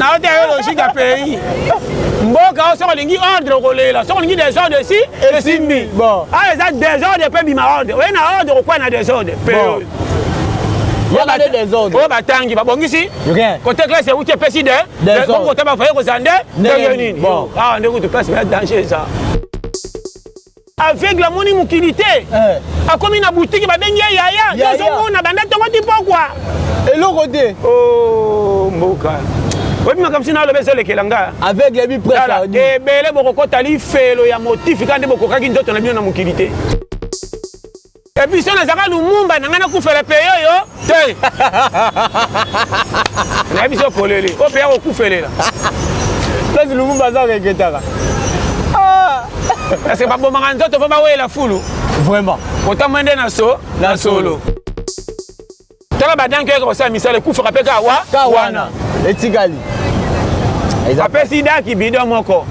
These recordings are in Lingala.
Naote yo logique ya pays. Mboka oyo soki olingi ordre okolela, soki olingi desordre esi esimbi. Bon. Awa eza desordre mpe bima ordre. Oye na ordre okwea na desordre. Pays Bon. oyo. Yaka nde desordre. Oyo batangi babongisi Rien. Kote classe euti epesi de Desordre. bongo kota bafaye kozala nde Ndenge ndenge nini? nini? Bon. Awa nde kutu place ya danger eza. Aveugle amoni mokili te. Eh. Akomi na boutique babengi ye yaya. Yaya. Ozomona banda ntongo ti pokwa. Eloko te. Oh, mboka. Oyebi makambo sina aloba ezolekela nga. Aveugle bi presse Tala, à dire. ebele bokokota lifelo ya motifi kaka nde bokokaki nzoto na bino na mokili te. Epuis so nazalaka Lumumba na ngai nakufela peye oyo te. Nayebi so polele oyo mpe akokufelela. Place Lumumba aza regretaka. Ah. Parce que babomaka nzoto mpo bawela fulu. Vraiment. Kotambola nde na so na solo. Tala badanki oyaka kosala misala ekufaka mpe kaka wa Ka wana. Etikali. Eza Apesi daki bidon moko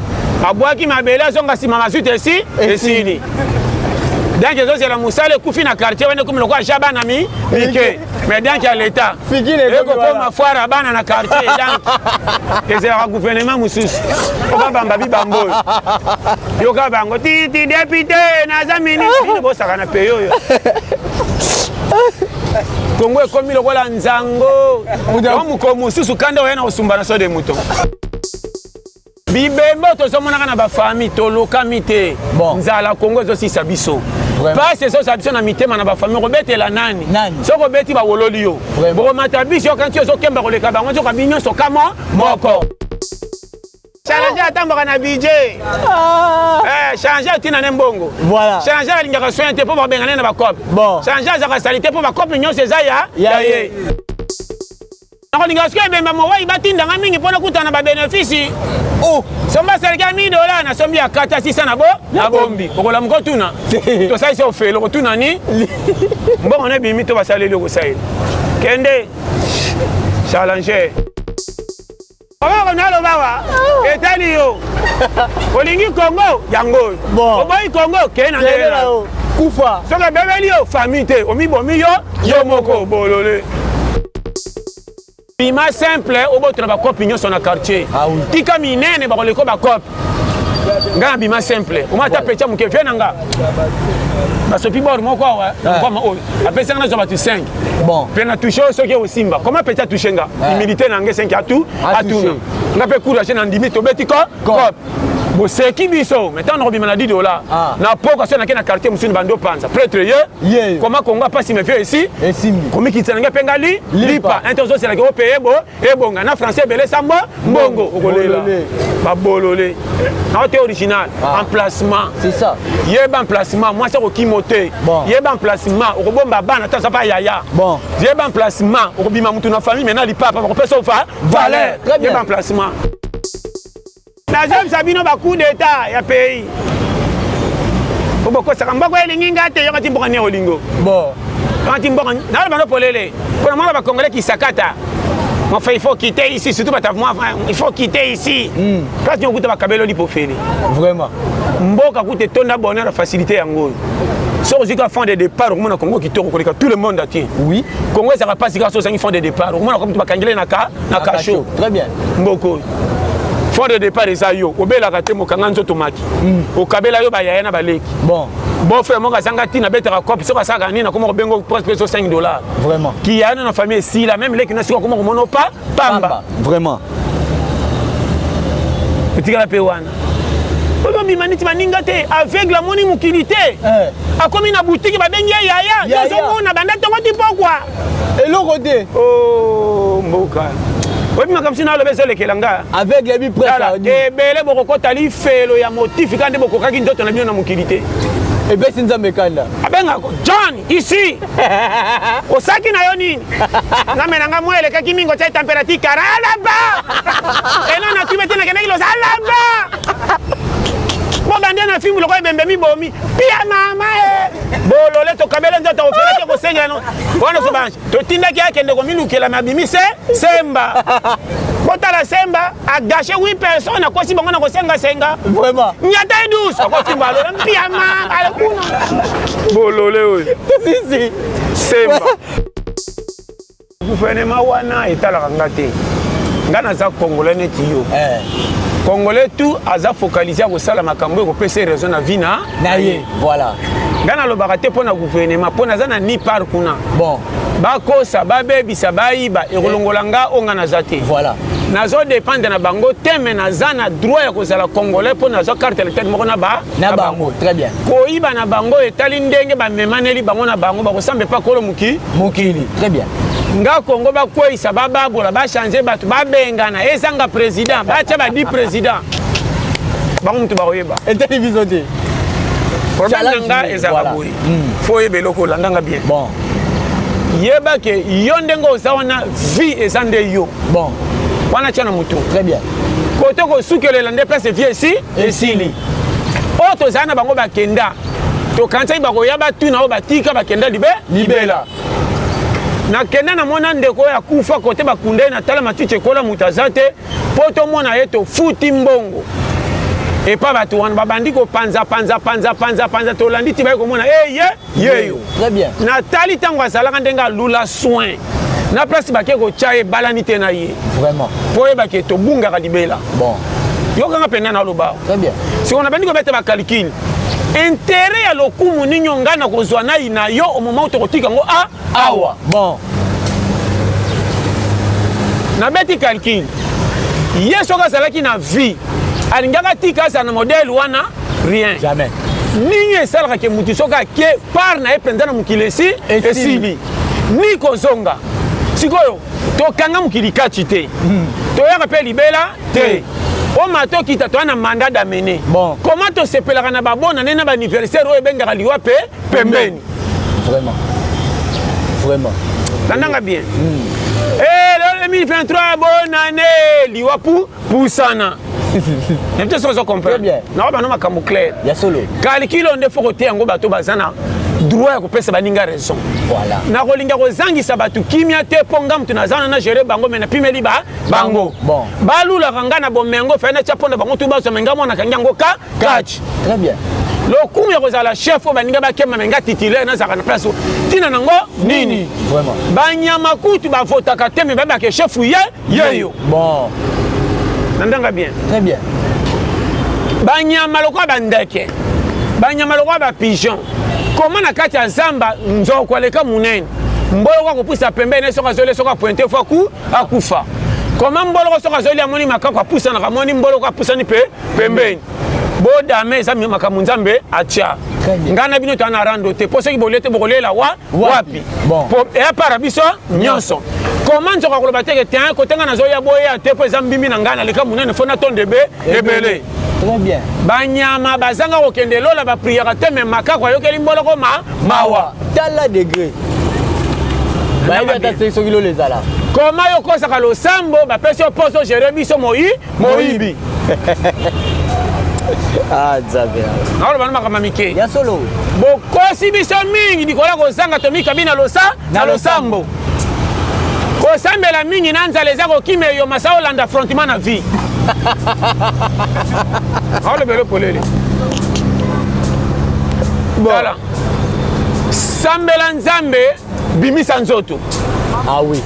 abwaki mabele azonga nsima mazwi te esi esili danki ezozela mosala ekufi na quartier wana ekomi lokola ja bana mi mike mais danki ya leta Fikile ekomi ekokoma wana. foire ya bana na quartier danki ezelaka gouvernement mosusu po babamba bibamba oyo yoka bango titi depute naza ministre bino bosaka na pays oyo Kongo ekomi lokola nzango. Yo mokolo mosusu kanda oya na kosumba na so de mouton. Bibembe oyo tozomonaka na bafamille tolokami te. Bon. Nzala Kongo ezosisa biso. Vraiment. Pasi ezosala biso na mitema na bafamille okobetela nani? Nani? Soki obeti bawololi yo. Vraiment. Bokomata bisi yokanti ozokemba koleka bango nzoka bino nyonso kamo moko. Challenger atambaka na budget. Eh, changer atina ne mbongo. Voilà. Changer alingaka soin te mpo babengana ye na bacope. Bon. Changer azalaka salite mpo bacope nyonso eza ya Ya ya ye. ye. Nakolinga soki ebemba mowei batinda nga mingi mpo nakutana na babenefisi. Oh. Somba salike ya 1000 dollars nasombi ya kata 600 na bo na bombi. Okolamuka otuna. Tosalisi ofele okotuna ni mbongo na ebimi to basaleli okosalela. Kende. Challenger. Oyo naloba wa etali yo. Olingi Congo yango oyo. Bon. Oboyi Congo kende na ndenge na yo. Kufa. Soki ebebeli yo famille te omibomi yo yo moko bolole. Bima simple obotola bakopi nyonso na quartier. Ah oui. Tika minene bakoleko bakopi. Nga na bima simple. Omwa ata pecha moke vie na nga. Basopi bord moko awa na mkwama oyo. Apesanga nazwa bato 5. Bon. Pe na touche oyo soki osimba. Comment petit touche nga? Humilité na nge 5 atu atuna. Nga pe courage na ndimi tobeti ko Cop. Boseki biso mais ntango nakobima na 10 dollars Ah. na poka so nake na quartier mosusu bando panza prêtre ye Ye. koma Kongo apasi me vieux esi Esimbi. komikitisa na nge mpe nga li Lipa. lipa ente ozoselaki opeye bo ebonga na français ebele sambo mbongo okolela Bolole. babolole nao te original Ah. emplacement C'est ça. yeba emplacement mwasi akokimo te Bon. yeba emplacement okobomba bana ata aza pa yaya Bon. yeba emplacement okobima mutu na famille maintenant lipapa bakopesa yo va valeur Très bien. yeba emplacement nazongisa bino ba coup d'état ya pays obokosaka mboka elingi nga te yoka ti mboka nini olingo Bon. yoka ti mboka nalo bando polele mpona mwana bacongolais kisakata Enfin, il faut quitter ici, surtout moi, il faut quitter ici. Place nyo kuta bakabelo lipofeli. Vraiment. Mboka kuta etonda bonheur facilité yango oyo. Soki ozwi ka fond de départ okomona Congo kitoko koleka tout le monde entier. Oui. Congo ezalaka mpasi kaka soki ozangi fond de départ okomona komi bakangele na ka na kasho. Très bien. Mboka oyo fond de départ eza yo obelaka te mokanga nzoto maki okabela yo bayaya na baleki. Bon. Bon frère moko azanga ntina abetaka cope soki asalaka nini akoma kobenga presque peso 5 dollars. Vraiment. Kiyana na famille esila même leki na sikoyo akoma komona pa pamba. Vraiment. Etikala mpe wana obima neti baninga te aveugle amoni mokili te Eh. akomi na boutique babengi ye yaya Yaya. ozomona banda ntongo ti pokwa Eloko te. Oh, mboka oyebi makambo sina aloba ezolekela nga Aveugle bi presse Tala, à dire. ebele bokokota lifelo ya motifi kaka nde bokokaki nzoto na bino na mokili te Epesi Nzambe kanda. abengako John ici osaki na yo nini ngambe na nga mwa elekaki mingi otia température kara alaba eno na tube te nakendaki loza alaba bobande na fimbu lokola ebembe mibomi pia mama e bolole tokabele nzoto ofelaki kosengela no wana sobange totindaki akende komilukela me abimi se semba botala semba agashe 8 personnes akosi bango na kosengasenga Vraiment. nyata ye douce akofimba alola mpiama alekuna bolole oyo Si si. semba gouvernement wana etalaka nga te. Nga naza congolais neti yo. Eh. Congolais tout aza focalisé ya kosala makambo ekopesa raison na vie na na ye, voilà. Nga nalobaka te mpo na gouvernement, mpo naza na ni part kuna. Bon. Bakosa, babebisa, bayiba, ekolongola nga oyo nga naza te. Voilà. Nazo dépendre na bango te, mais naza na droit ya kozala congolais mpo nazwa carte électeur moko na ba na bango. Très bien. Koyiba na bango etali ndenge bamemaneli bango na bango, bakosamba epa kolo moki mokili. Très bien. Nga Kongo bakweyisa, bababola, bachange bato, babengana, ezanga président, batya badi président, bango moto bakoyeba. Etali biso te. Problème na nga ezalaka boye, faut oyeba eloko, olandanga bien. Bon. Yeba ke yo ndenge oza wana, vie eza nde yo. Bon. Wana tia na motu. Très bien. Kote kosukelela nde place vie esi esili. Oyo tozala na bango bakenda, tokanisaki bakoya batuna oyo batika bakenda libe libela. Nakenda namona ndeko oyo akufa, kote bakunda ye, natala matiti ekola, moto aza te mpo tomona ye. Tofuti mbongo epa bato wana, babandi kopanza panza panza panza panza, tolandi ti baye komona eye yeyo. Très bien. Natali ntango azalaka ndenge alula soin na place bake kotya ye, ebalani te na ye. Vraiment. Mpo oyebake tobungaka libela. Bon. Yokanga mpenza na aloba. Très bien. Sikoyo nabandi kobeta bacalculs, intérêt ya lokumu nini ngai na kozwa nai na yo au moment tokotika yango a awa. Bon. Nabeti calcul, ye soki azalaki na vie, alingaka atika azala na modèle wana? Rien. Jamais. Nini esalaka ke mutu soki ake part na ye mpenza na mokili esi esili, ni kozonga. Sikoyo tokanga mokili kati te, toyaka mpe libela te. Oma tokita, toya na mandat d'amener. Bon. Comment tosepelaka na babona nde na baanniversaire oyo ebengaka liwa mpe pembeni? Vraiment. Vraiment. Landanga bien. Eh, le 2023, bonne année, liwa pu pusana nayebi te soki ozo comprendre. Nakoba no makambo clair. Ya solo. Calcul oyo nde faut koteya yango bato baza na droit ya kopesa baninga raison. Voilà. Nakolinga kozangisa bato kimia te, mpo nga moto naza wana na gérer bango, me napimeli ba bango. Bon. Balulaka nga na bomengo fai natya mpo na bango tu bazwa, me nga mwana kangi yango ka catch. Très bien. Lokumu ya kozala chef oyo baninga bakema, me nga titulaire nazalaka na place, ntina nango nini? Vraiment. Banyama kutu bavotaka te, me bayebaka chef ye yeyo. Bon. Na ndanga bien. Très bien. Banyama lokola bandeke, banyama lokola bapigeon, koma na kati ya zamba, nzoko aleka monene, mboloko akopusa pembeni, soki azolia, soki apointe fo aku akufa. Koma mboloko soki azolia, amoni makako apusanaka, amoni mboloko apusani mpe pembeni. Bodame eza makambo Nzambe atia. Ngai na bino toya na rando te, mpo soki bolie te, bokolela wa wapi? Bon. Po eya para biso nyonso. Koma nzoka koloba te ke te kote ngai nazoya, boya te, mpo eza mbimbi na ngai, naleka monene, fo natonda ebe ebele. Très bien. Banyama bazanga kokende lola, bapriaka te, me makako ayokeli mboloko ma mawa. Tala degré. Bayebi ata te soki lolo ezala. Koma yo okosaka losambo, bapesi yo poso gérer biso, moi moyibi. Ah, Nzambe. Naoloba na makambo ya mike. Ya solo. Bokosi biso mingi likolo ya kozanga, tomikabi na losa na losambo. Kosambela mingi na nzala eza kokima eyoma sa olanda affrontement na vie. Aolobela polele. Tala, sambela Nzambe, bimisa nzoto. Ah oui.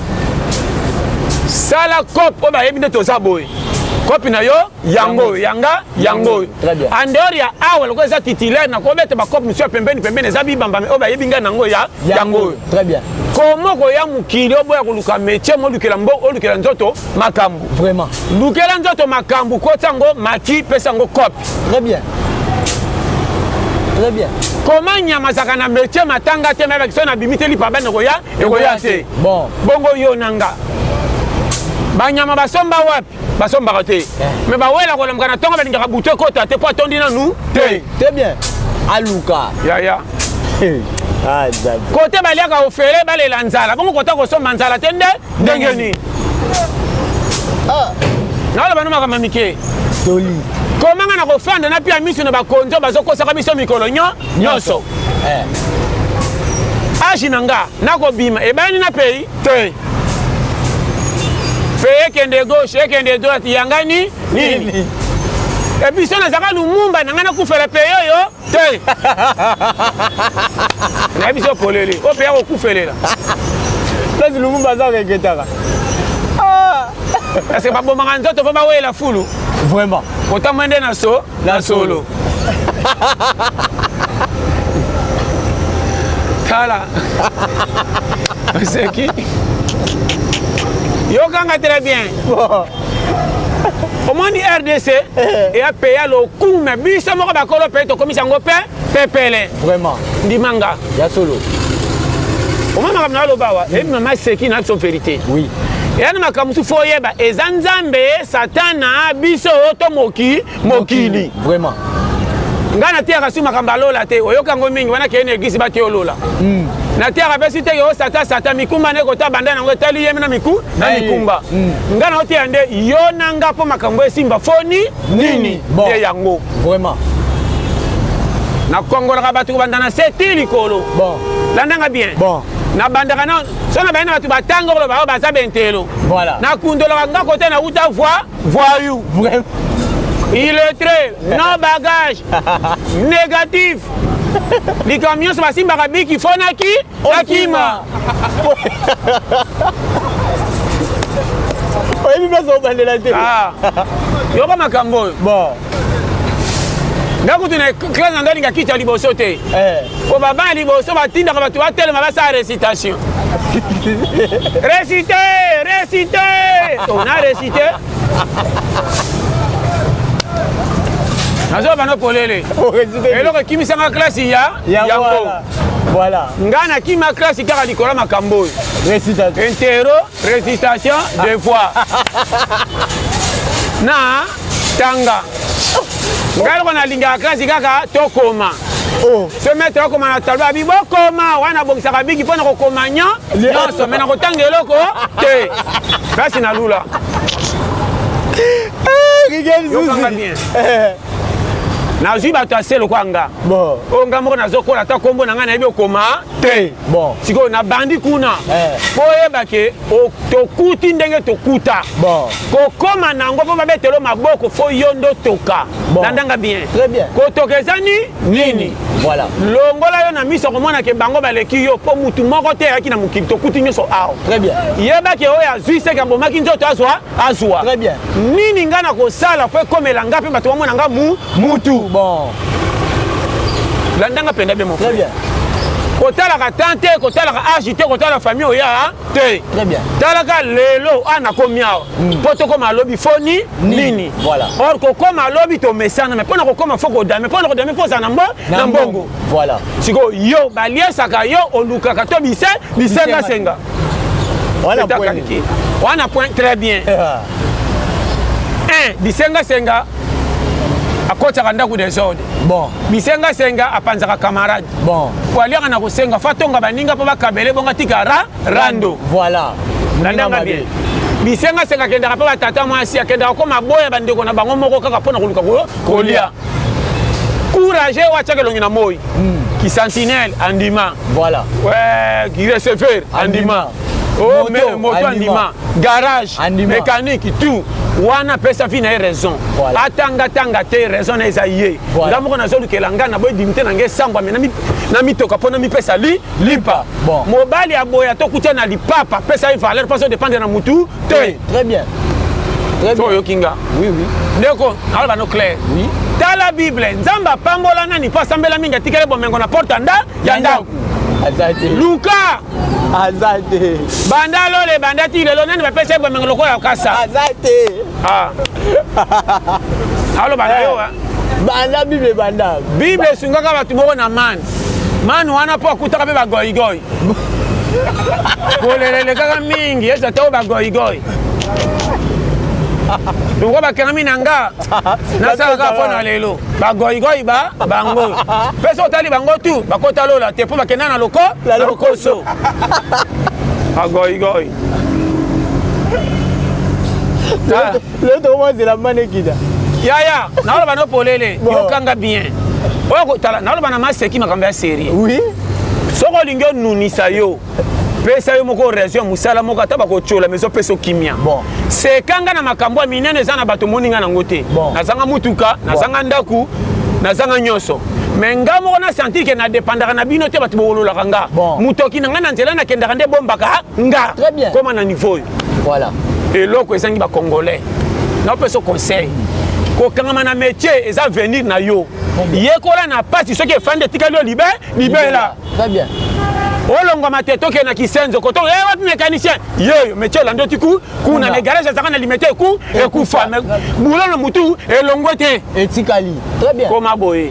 Sala cope oyo bayebi nde toza boye, kopi na yo yango oyo, yanga yango oyo. Très bien. En dehors ya awa, lokola eza titulaire, nakobeta bacope mosusu ya pembeni pembeni, eza bibamba oyo bayebi ngai nango ya yango oyo. Très bien. Komo koya mokili oboya koluka métier, molukela mbo, olukela nzoto makambo. Vraiment. Lukela nzoto makambo, kota yango maki, pesa yango cope. Très bien. Très bien. Koma nyama azalaka na métier matanga te, mayebaki soki nabimi te, lipa bana ekoya ekoya te. Bon. Bongo yo na nga, banyama basomba wapi? Basombaka te, me bawela kolamuka na ntongo, balingaka butu ekota te mpo atondi nanu te. Très bien. Aluka. Yaya. Ah, Nzambe. Kote baliaka ofele, balela nzala, bongo kota kosomba nzala te nde ndenge nini? Ah. Naoloba no makambo ya mike. Toli. Komanga na kofanda na pia miso na bakonzi oyo bazokosaka biso mikolo nyonso. Eh. Age na nga nakobima ebani na pays te, pe ekende gauche, ekende droite, yangani nini? Ebiso nazalaka Lumumba na ngai, nakufela pays oyo te. Nayebi so polele oyo mpe ya kokufelela. Place Lumumba aza regretaka. Parce que babomaka nzoto mpo bawela fulu. Vraiment. Kotamba nde na so na solo. Tala. Oseki. Yokanga très bien. Bon. Omoni RDC eya peya lokumu me biso moko bakolo pe tokomisa yango pe pepele. Vraiment. Ndimanga. Ya solo. Omoni makambo na aloba awa, eyebi mama seki na biso verite. Oui. Eya na makambo mosusu fo oyeba eza Nzambe, Satana, biso to moki mokili. Vraiment. Ngai nateyaka su makambo ya lola te, oyoka yango mingi wana keye na eglise bateya olola. Nateyaka mpe su te yo satan satan mikumba nde kota banda nango etali ye na miku na mikumba. Ngai naoteya nde yo na nga mpo makambo esimba foni nini Bon. nde yango. Vraiment. Nakongolaka bato kobanda na se ti likolo. Bon. Landanga bien. Bon. Nabandaka na so na baye na bato batanga koloba oyo baza bentelo. Voilà. Nakundolaka nga kote na wuta voi voyou. Vraiment. Illettré, non bagage, négatif. Likambo nyonso basimbaka biki fo naki nakima. Oyebi place obandela te. Ah. Yoka makambo oyo. Bon. Nga kutu na classe na ngai alinga kiti ya liboso te. Eh. Po baba ya liboso batindaka bato batelema basala récitation. Réciter, réciter. On a récité. Nazoba no polele. Eloko ekimisanga classe ya yango. Voilà. Nga nakima classe kaka likolo ya makambo oyo. Récitation. Interro, récitation, devoir. Na tanga. Ngai eloko nalingaka classe kaka tokoma. Oh. So maître akoma na tableau abi bokoma wana abongisaka biki mpo na kokoma nyonso me na kotanga eloko te. Place na lula. Rigel Yokanga Zuzi. bien. Nazwi bato ya se lokola nga. Bon. Oyo nga moko nazokola ata kombo na ngai nayebi okoma te. Bon. Sikoyo nabandi kuna. Eh. Po oyeba ke tokuti ndenge tokuta. Bon. Kokoma nango mpo babetelo maboko fo yo ndo toka. Bon. Landanga bien. Très bien. Kotoka eza ni nini? Voilà. Longola yo na miso komona ke bango baleki yo po mutu moko te ayaki na mokili tokuti nyonso awa. Très bien. Yeba ke oyo azwi seke abomaki nzoto azwa azwa. Très bien. Nini nga na kosala po ekomela nga pe bato bamona nga mutu. Bon. Landanga mpenza bien mon Très frère. bien. Kotalaka temps te, kotalaka âge te, kotalaka famille oya te. Très bien. Talaka lelo awa nakomi awa. Po tokoma lobi foni nini. Voilà. Or kokoma lobi tomesana mais pona kokoma faut kodame, pona kodame faut ozala na mbongo. Voilà. Sikoyo yo baliesaka yo olukaka to bise bisenga senga. Wana point. Wana point très bien. Un bisenga senga akotaka ndako desordre. Bon. Bisenga senga apanzaka camarade. Bon. Po aliaka na kosenga fa tonga baninga po bakabele bonga tika rando. Voilà. Landanga bien. Bisenga senga akendaka mpe batata mwasi akendaka koma boya bandeko na bango moko kaka mpona koluka kolia. Courage oyo atiaka elongi na moi. Ki sentinelle andima. Voilà. Ouais, ki receveur andima. Oh, Moto, moto andima. andima. Garage, Andima. mécanique, tout. Wana pesa vie na ye raison. Voilà. Atanga tanga te raison na eza ye. Voilà. Nga moko nazolukela nga na boye dignité na ngai esangwa me na mitoka mpo na mipesa lipa. Bon. Mobali aboya to kutia na lipapa pesa ye valeur parce que dépendre na mutu te. Oui, très bien. Très bien. So oyoki nga. Oui, oui. Ndeko, naloba no clair. Oui. Tala Bible, Nzambe apambola nani mpo asambela mingi atikali bomengo na porte ya ndako. Aza te. Luka. Aza te. Banda lole banda ti lelo nani bapesa ye bomengo lokola kasa. Aza te. Ah. Aloba na yo. Banda Bible banda. Bible esungaka bato moko na mane. Mane wana mpo akutaka mpe bagoigoi. Kolelele kaka mingi yesu ata oyo bagoigoi. Lokola bakangami na nga nasalaka mpo na lelo bagoigoi ba bango mpe soki otali bango tu bakota lola te mpo bakenda na loko na lokoso bagoigoi. Lelo tokomazela mane ekita. Yaya, naloba no polele, yokanga bien. Oyo tala, naloba na maseki makambo ya série. Oui. Soko olingi onunisa yo, pesa yo moko raison ya mosala moko ata bakotiola mais opesa okimia. Bon. Sekanga na makambo ya minene eza na bato moninga nango te. Bon. Nazanga mutuka, nazanga ndaku, nazanga nyonso. Mais nga moko na sentir ke na dépendaka na bino te bato bokololaka nga. Bon. Motoki na nga na nzela nakendaka nde bombaka nga. Très bien. Koma na niveau oyo. Voilà. Eloko ezangi ba congolais. Napesa conseil. Kokangama na métier eza avenir na yo. Yekola na pasi soki efandi etikali yo libe libela. Très bien. Olongwama te tokende na kisenzo koto eh, wapi mécanicien yeyo métier olandi oti ku kuna na garage azalaka na limete eku ekufa boulot na mutu elongwe te etikali. Très bien. Koma boye.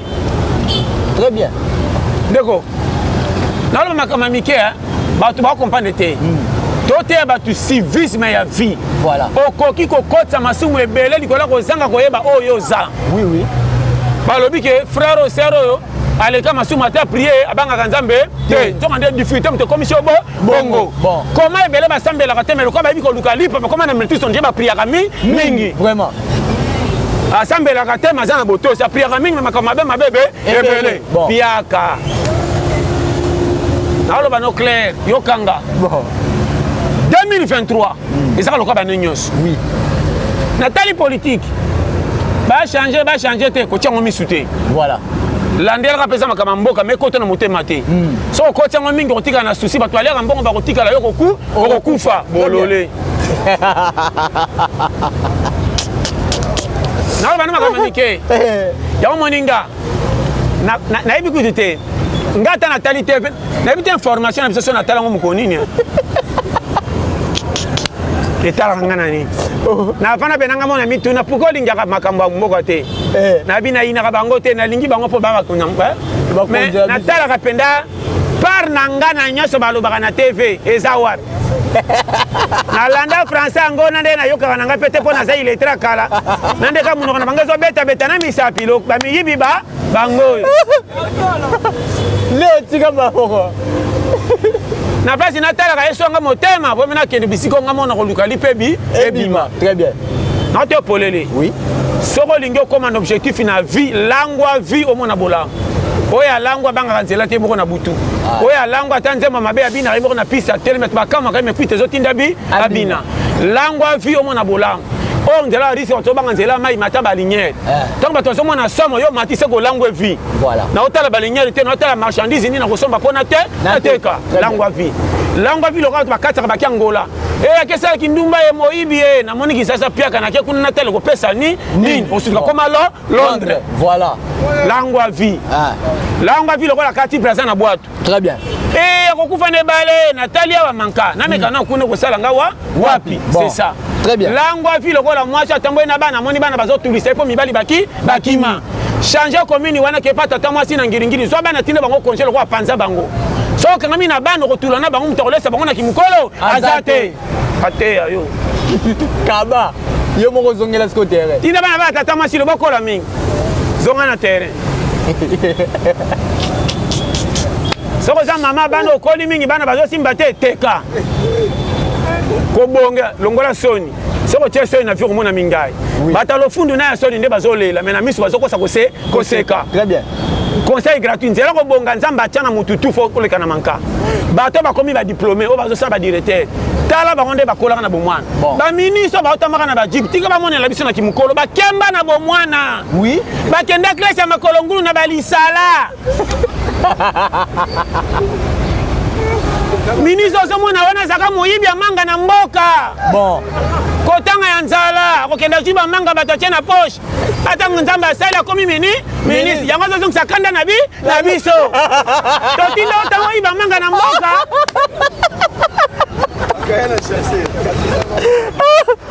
Très bien. Ndeko naloba makambo ya mike bato bakomprendre te. Toteya bato civisme ya vie. Voilà. Okoki kokotisa masumu ebele likolo ya kozanga koyeba oyo oza. Oui, oui. Balobi ke frère oyo sœur oyo aleka masumu ata prier abangaka nzambe te. Nzoka nde difficulté moto ekomisi yo bongo. Koma ebele basambelaka te, mais lokola bayebi koluka lipa bakoma na multi sonje bapriaka mingi. Vraiment. Asambelaka te, maza na botosi, apriaka mingi na makambo mabe mabe ebele. Piaka. Naoloba no clair, yokanga. 2023 ezaka lokola bana nyonso. Oui. Natali politique. Ba changer, ba changer te, kotia ngo misu te. Voilà. Landelaka mpenza makambo ya mboka, mais kota na motema te. Soki okoti yango mingi okotikala na souci, bato baliaka mbongo bakotikala yo okokufa bolole. Naloba na makambo mike. Yango moninga nayebi kutu te. Nga ata natali te, nayebi te information na biso so natala yango mokolo nini. Etalaka nga na nini. Nafanda mpe nanga mona mituna pourquoi olingaka makambo ya mboka te. Nayebi nayinaka bango te, nalingi bango mpo babakuna. Mais natalaka mpenza part na nga na nyonso balobaka na TV eza wapi. Nalanda français yango na nde nayokaka na ngai mpe te mpo naza illettré kala. Na nde ka monoko na bango ezobetabeta na misapi bamiyibi ba bango oyo. Leo tika maboko. Na place natalaka ye songa motema po nakende bisika nga mona koluka lipebi ebima. Très bien. Nato polele. Oui. Soko olingi okóma na objectif na vie, langwa vie omona bolamu. Oyo alangwa abangaka nzela te moko na butu. Oyo alangwa ata nzembo mabe abina ye moko na piste atelemi bato bakamwaka ye mais piste ezotinda bi abina. Langwa vie omona bolamu. Oyo nzela ya risque bato obanga nzela ya mai mata ba lumière. Ntango bato bazomona somo yo matise kolangwa vie. Voilà. Na otala ba lumière te, na otala marchandise nini na kosomba pona te, nateka. Langwa vie. Langwa vie lokola bato bakatisaka baki Angola. Eh akesalaki ndumba ye moyibi ye namoni kisasa piaka nake kuna natala kopesa ni nini osuka koma lo Londres. Voilà. Langwa vie. Langwa vie lokola kati plaza na bwato. Très bien. Eh akokufa na ebale natali awa manka nameka na kuna kosala nga wa wapi. C'est ça. Très bien. Langwa vie lokola mwasi atamboli na bana amoni bana bazotulisa ye mpo mibali baki bakima. Changer commune wana ke pa tata mwasi na ngiringiri zwa bana tinda bango congé lokola panza bango. Soki okangami na bana okotula na bango moto akolesa bango na kimokolo aza te. Ateya yo. Kaba yo moko ozongela siko terrain. Tinda bana ba tata mwasi lobokola mingi. Zonga na terrain. Soki oza mama bana okoli mingi bana bazosimba te teka. Kobonga longola soni. Soki otie soni na vie okomona mingai. Bato lofundu na ya soni nde bazolela mais na miso bazokosa koseka. Très bien. Conseil gratuit nzela kobonga nzambe atia na mutu tu fo koleka na manka. Bato bakomi ba diplômé oyo bazosala ba directeur. Tala bango nde bakolaka na bomwana. Ba ministre baotamaka na ba jeep tika bamonela biso na kimokolo bakemba na bomwana. Oui. Bakenda classe ya makolo ngulu na balisala. Ministre ozomona wana azalaka moyibi ya manga na mboka. Bon. Kotanga ya nzala, akokenda zwi ba manga bato atie na poche. Ata nzambe asali akomi mini ministre yango azozongisa kanda na bi na biso. Totinda otango oyiba manga na mboka.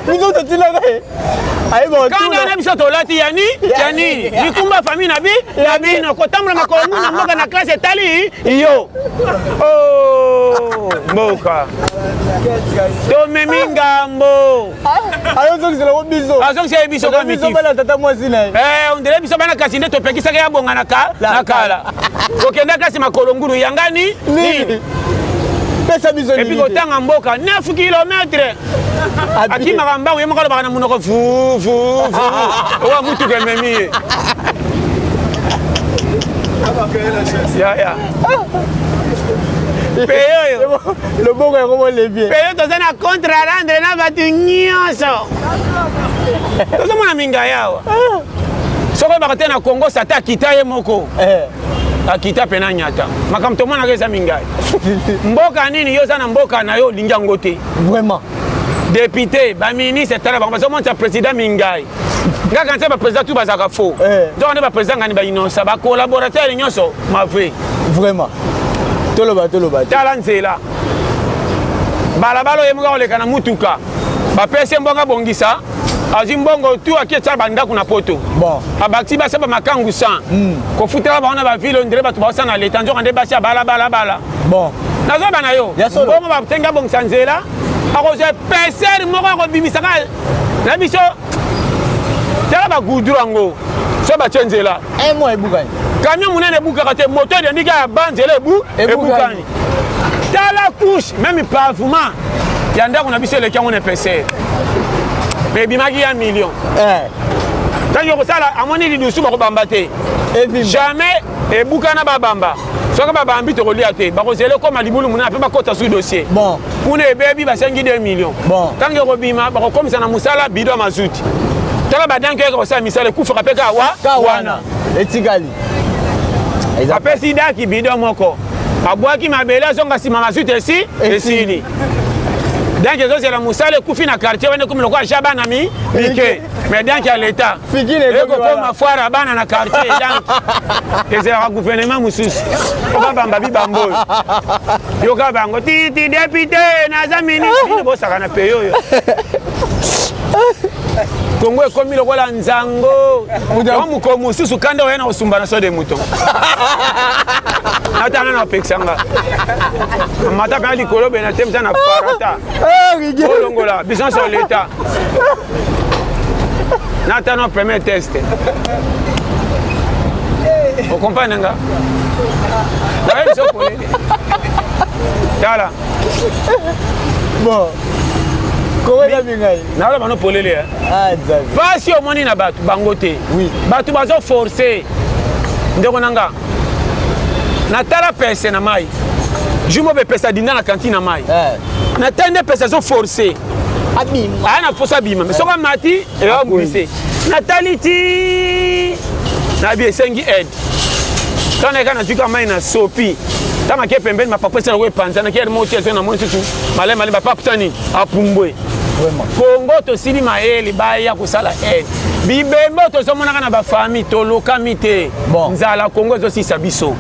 Biso totindaka ye. Kanda na biso tolati ya ni ya nini likumba famille na bi na bino kotambola makolo ngulu na mboka na classe etali yo. Oh mboka tomemi ngambo. Azongisa biso. Azongisa ye biso kwa biso bana tata mwasi na ye. Eh on dirait biso bana kasi nde topekisaka ya bonga na ka na kala. Kokenda kasi makolo ngulu yangani nini? Pesa biso nini? Et puis kotanga mboka 9 kilomètres. Akimaka mbangu ye moko alobaka na monoko vu vu vu. Owa mutuka ememi ye. Ya ya. Paye oyo. Loboko yango mo levier. Paye toza na contre à rendre na bato nyonso. Tozomona minga yawa. Soki oyebaka te na Congo sata akita ye moko. Akita mpe na nyata. Makambo tomonaka eza mingai. Mboka nini yo oza na mboka na yo olingi yango te. Vraiment. Député, baministre, tala bango bazomonisa président mingai. Nga kanisa baprésident tu bazalaka faux. Eh. Nzoka nde baprésident ngani bainonsa bacollaborateur nyonso mave. Vraiment. Toloba toloba. Tala nzela. Balabala oyo moka koleka na mutuka. Bapesi mbongo abongisa, azwi mbongo tu aki etyala bandako na poto. Bon. Abakisi basi bamakangu 100. Kofutela bango na bavile ondire bato baosala na leta nzoka nde basi ya balabalabala. Bon. Nazoba na yo. Ya solo. Mbongo batengi abongisa nzela, akozwa épaisseur moko akobimisaka na biso. Tala bagoudron yango so batie nzela. Un mois ebukani. Camion monene ebukaka te, moto edendiki ya ba nzela ebu ebukani. Tala couche, même pavement ya ndako na biso eleki yango na épaisseur. Mais ebimaki ya million. Eh. Ntango okosala amoni lidusu bakobamba te. Jamais ebukana babamba. Soki babambi tokolia te, bakozela ekoma libulu monene mpe bakota su dossier. Bon. Kuna ebebi basengi 2 millions. Bon. Ntango ekobima bakokomisa na mosala bido ya mazuti. Tala badanki oyaka kosala misala ekufaka mpe kaka wa Ka wana. Etikali. Apesi daki bido moko, abwaki mabele azonga nsima mazuti esi esili. Donc ezozela mosala ekufi na quartier wana ekomi lokola ja bana mi mike. Mais donc ya l'État ekokoma foire ya bana na quartier donc ezelaka gouvernement mosusu okabamba bibambo oyo yoka bango titi député naza ministre bino bosaka na pays oyo. Kongo ekomi lokola nzango. Yo mokolo mosusu kanda oya na kosumba na so de mouton. Natanga na opekisa nga. Mata mpe likolo be na temisa na farata. Olongola biso nyonso leta. Natana premier test. Okomprendre nga? Nayebi biso polele. Tala. Bon. Kowela mingai. Naloba no polele. Ah, Nzambe. Pasi omoni na bato bango te. Oui. Bato bazo forcer. Ndeko na nga. Natala pese na mai. Jour moko pesa dinda na cantine na mai. Eh. Natala nde pese azo forcer. Abima. Aya na force abima. Mais soki amati, eya glisse. Natali ti na bi esengi aide. Quand nayaka nazwi ka mai na sopi. Ntango ake pembeni mapapu esala ko epanzanaki yari moko ti azwi na moni susu malai malai bapapu tani apumbwe. Kongo tosili mayele baya kosala aide. Bibembe tozomonaka na bafamille tolokami te. Bon. Nzala Kongo ezosisa biso.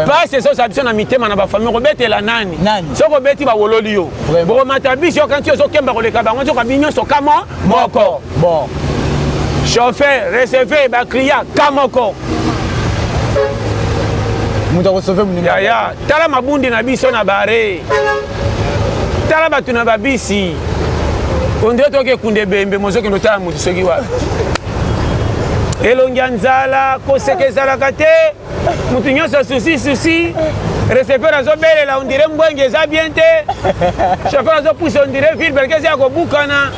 Pasi ezosala biso na mitema na bafamille okobetela nani? Soki obeti bawololi yo. Bokomata biso yokanti ozokemba koleka bango nzoka bi nyonso kamo moko. Bon. Chauffeur, receveur, ba client ka moko. Moto akosauve moninga. Yaya, tala mabundi na biso na bare. Tala bato na babisi. Ondire toke kunde bembe mozokende otala moto soki wapi. Elongi ya nzala, koseka ezalaka te. Moto nyonso susi susi. Receveur azobelela ondire mbwenge eza bien te. Chauffeur azopusa ondire ville belke eza ya kobukana.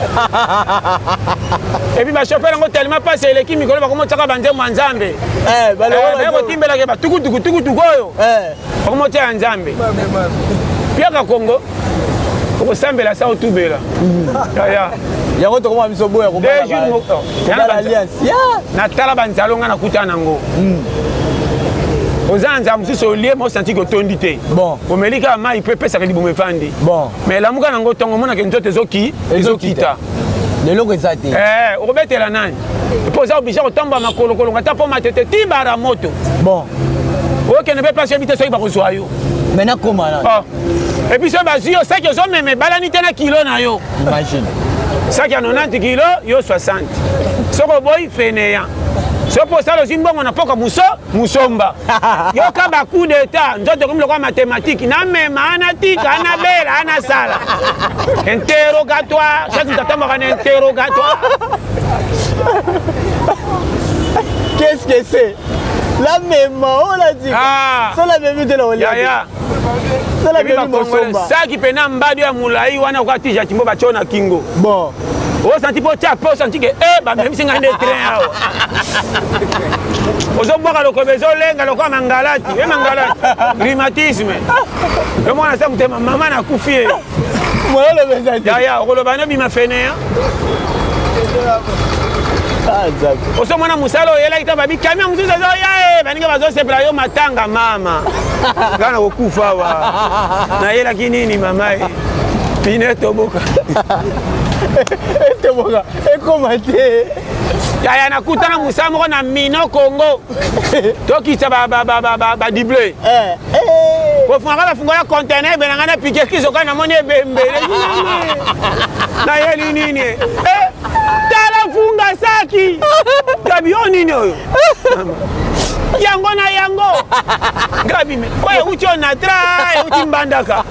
Et puis ba chauffeur yango tellement passe eleki mikolo bakomotiaka banzembo ya Nzambe. Eh, baye kotimbelaka ba tukutuku tukutuku oyo. Eh. Bakomotia ya Nzambe. Piaka Kongo okosambela sa otubela. Yaya. Yango tokoma biso boya kobala alliance. Natala banzalo nga nakuta nango. Oza na nzala mosusu olie ma osanti kotondi te. Bon. Omeli kaka mai mpe epesaka libumu efandi. Bon. Mais elamuka nango ntongo omonaka nzoto ezoki ezokita. Leloko eza te. Eh, okobetela nani? Mpo oza oblige kotambola makolo kolonga ata mpo matete ti bara moto. Bon. Okende mpe place oyebi te soki bakozwa yo. Mais nakoma na. Oh. Et puis soki bazwi yo saki ozomema ebalani te na kilo na yo. Imagine. Saki ya 90 kilo yo 60. Soki oboyi fainéant. Soki osala ozwi mbongo na mpoka muso musomba. Yoka ba coup d'état nzoto ekomi lokola mathématique namema anatika anabela anasala interrogatoire chaque moto atambaka na interrogatoire. Qu'est-ce que c'est? La mema, on l'a dit. Ah. Ça la memi te la olia. Yaya. Ça la memi mosomba. Saki pena mbadi ya mulai wana kwa tija timbo bacho na kingo. Bon. Osanti po tia po osanti ke eh bamemisi ngai nde train awa. Ozobwaka lokola ezolenga lokola mangalati, ye mangalati. Rhumatisme. Yo mwana sa motema mama nakufi ye. Yaya okoloba nobima fainéant. Osomona mosala oyelaki ta babi camion mosusu azoya e baninga bazosepela yo matanga mama nga na kokufa awa nayelaki nini mama e pine toboka. Etoboka ekoma te. Yaya nakutana mosala moko na Mino Congo. Tokitisa badible. Kofungaka bafungola conteneur ebela ngai na pike kizoka namoni ebembele. Nayeli nini? Eh, tala funga saki. Gabi yo nini oyo? Yango na yango. Gabi me oyo euti Onatra, euti Mbandaka.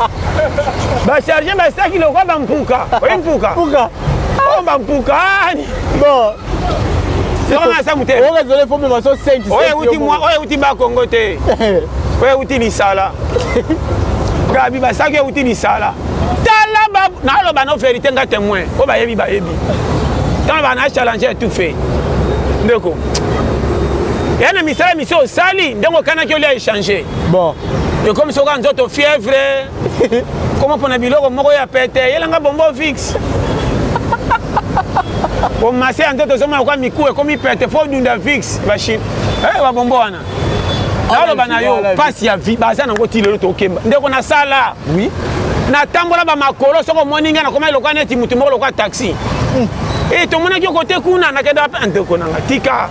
Bacharge basaki lokwa bampuka. Oyi mpuka? Mpuka. Oyo bampuka. Bon. Soko na samu te. Oyo ezole fo mema so 5 Oyo euti mwa, oyo euti ba Congo te. Oyo euti lisala. Gabi basaki euti lisala. Tala ba naloba no vérité nga témoin. Oyo bayebi bayebi. Tala ba na challenger tout fait. Ndeko. Ya na misala misio osali ndenge okanaki olia échanger. Bon. Ekomi soka nzoto fièvre. Koma pona biloko moko ya pete yelanga bombo fixe. Omase ya nzoto ozomona kwa miku ekomi pete fo dunda fixe bachine. Eh ba bombo wana. Naloba na yo pasi ya vie baza nango ti lelo tokemba. Ndeko nasala. Oui. Natambola ba makolo soko omoni ngai nakoma lokola neti motu moko lokola taxi. Eh tomonaki yo kote kuna nakenda wapi ndeko nanga tika.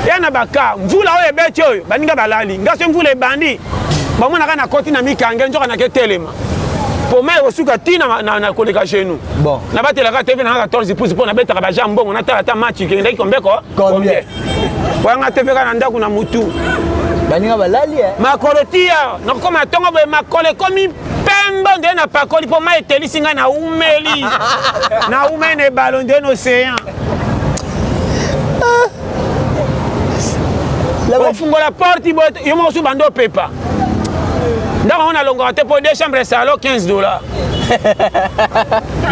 Ya na baka mvula oyo ebeti oyo baninga balali nga so mvula ebandi bamonaka nakoti na mikange nzoka nake telema po mai ekosuka ti na, na, na koleka genou bon. Nabatelaka tv nanga 14 pouces mpo nabetaka baja mbongo natala ata match kendaki kombeko combien wanga tv kaka na ndako na mutu baninga balali eh. Makolo tia nakokoma ntongo boye makolo ekomi pembe nde napakoli mpo mai etelisi ngai naumeli naumeli na ebalo nde na océan. Ofungola porte boye yo moko su bando opepa ndako yango nalongaka te mpo deux chambre salon 15 dollars